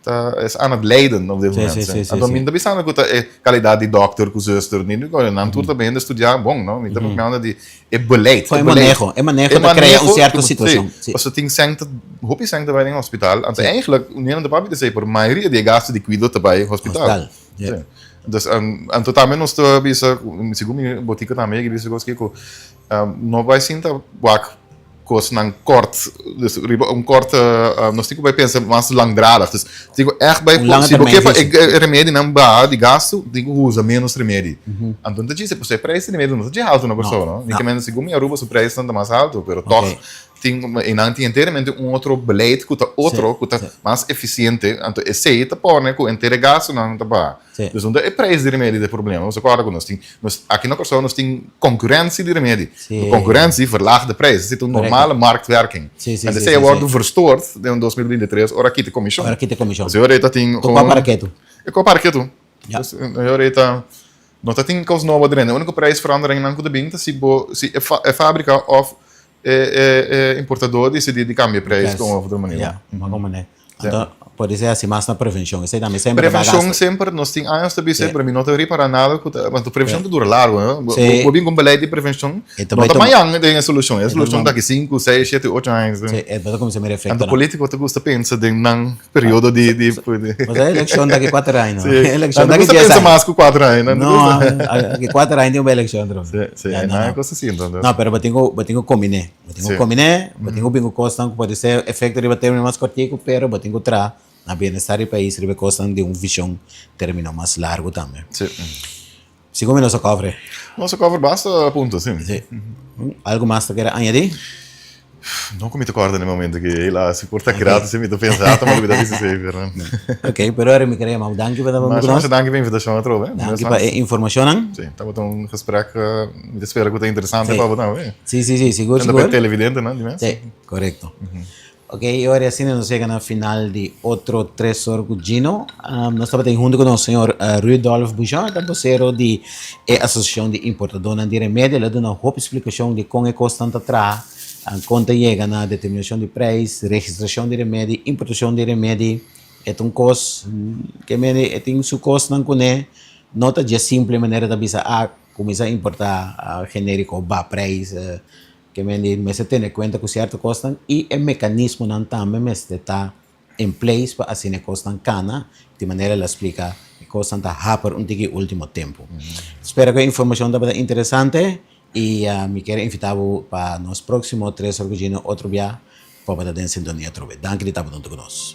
Ta es aan het lijden op dit moment. Anto mi no ta bisando ku ta e kalidat di dòkter ku zuster ni nan tur ta bende studiá bon no. Mi ta papiando di e beleid. E maneho, e maneho ta krea un sierto situashon. Si, pasobra tin sèn ta hopi sèn ta bai den hospital anto eigentlik niemand ta papia di esei pero mayoria di e gastu di kuido ta bai hospital. Si. Dus anto tambe nos ta bisa segun mi botika tambe yega bisa kos ku no bai sinta wak Kosnan kort, dus riba un kort, nos tin ku bai pensa mas langdradig. Dus tin ku ègt bai, si bo ke pa e remedinan baha di gastu, tin ku usa ménos remedi. Anto no ta djis, pasobra e preis di remedi no ta dje haltu na Kòrsou, no. Ni ke men segun mi Aruba su preisnan ta mas haltu, pero tòg tin, einan tin enteramente un otro beleid ku ta otro, ku ta mas efisiente. Anto esei ta pone ku henter e gastunan ta baha. Dus no ta e prijs di remedi ta e problema. Nos a kòrda ku nos tin, nos aki na Kòrsou nos tin konkurensi di remedi. De konkurensi verlaagt de prijs. Esei ta un normale marktwerking. En esei a wòrdu verstoord den 2023 ora a kita e komishon. Ora a kita e komishon. Dus e ora ei ta tin Ku kua para ketu. E kua para ketu. Dus e ora ei ta, no ta tin kos nobo adrende. E úniko prijsveranderingnan ku ta bin ta si bo, si e fábrika òf e importadó disidí di kambia e prijs di un òf otro manera. Ya, manera. Anto por esei hasi mas na prevenshon. Esei tambe semper ta gasto. Prevenshon semper, nos tin años ta bisa, pero mi no ta ripara nada ku ta, pasobra prevenshon ta dura largu, no? Bo bin ku un beleid di prevenshon, no ta mañan den e solushon, e solushon ta aki sinku, seis, shete, ocho aña. Si, e ta kuminsá mira efektonan. Anto politiko ta gusta pensa den nan periodo di. Pasobra e elekshon ta aki kuater aña, no? Si, nan ta gusta pensa mas ku kuater aña. No, aki kuater aña tin un elekshon atrobe. Si, si, nan e kos asin. No, pero bo tin ku, bo tin ku kombiné. Bo tin ku kombiné, bo tin ku bin ku kosnan ku pode ser efekto riba término mas kòrtiku, pero bo tin ku traha na bienestar di pais riba e kosnan di un vishon término mas largu tambe. Sí. Segun mi nos a kòver. Nos a kòver basta punto, sí. Sí. Algu mas ta kere añadí? No ku mi ta kòrda na e momento aki, helaas. Si por ta gratis si mi ta pensa ata ma lubida bisa esei, pero. Ok, pero ora mi kere yama bo danki pa tabata ku nos. Masha danki pa e invitashon atrobe. Danki pa e informashonnan. Sí, tabata un gesprek, mi ta spera ku ta interesante pa bo tambe. Sí, sí, sí, sigur, sigur. Pa e televidentenan di mes. Sí, korekto. Ok, i ora asina nos yega na final di otro Tres Or ku Gino. Nos tabata huntu ku nos señor Rudolf Bouchon, ta bosero di e Asosiashon di Importadónan di Remedio. El a duna hopi splikashon di kon e kosnan ta traha, kon ta yega na determinashon di preis, registrashon di remedi, importashon di remedi. E ta un kos ke mende e tin su kosnan kuné, no ta dje simple manera ta bisa a kuminsá importá genériko ba preis. Ke mende mester tene kuenta ku sierto kosnan i e mekanismonan tambe mester ta in place pa asina e kosnan kana, di manera el a splika e kosnan ta haper un tiki ultimo tempu. Spera ku e informashon tabata interesante i mi kier invita bo pa nos proksimo Tres Orgujino otro bia pa bo ta den sintonia atrobe. Danki di tabata huntu ku nos.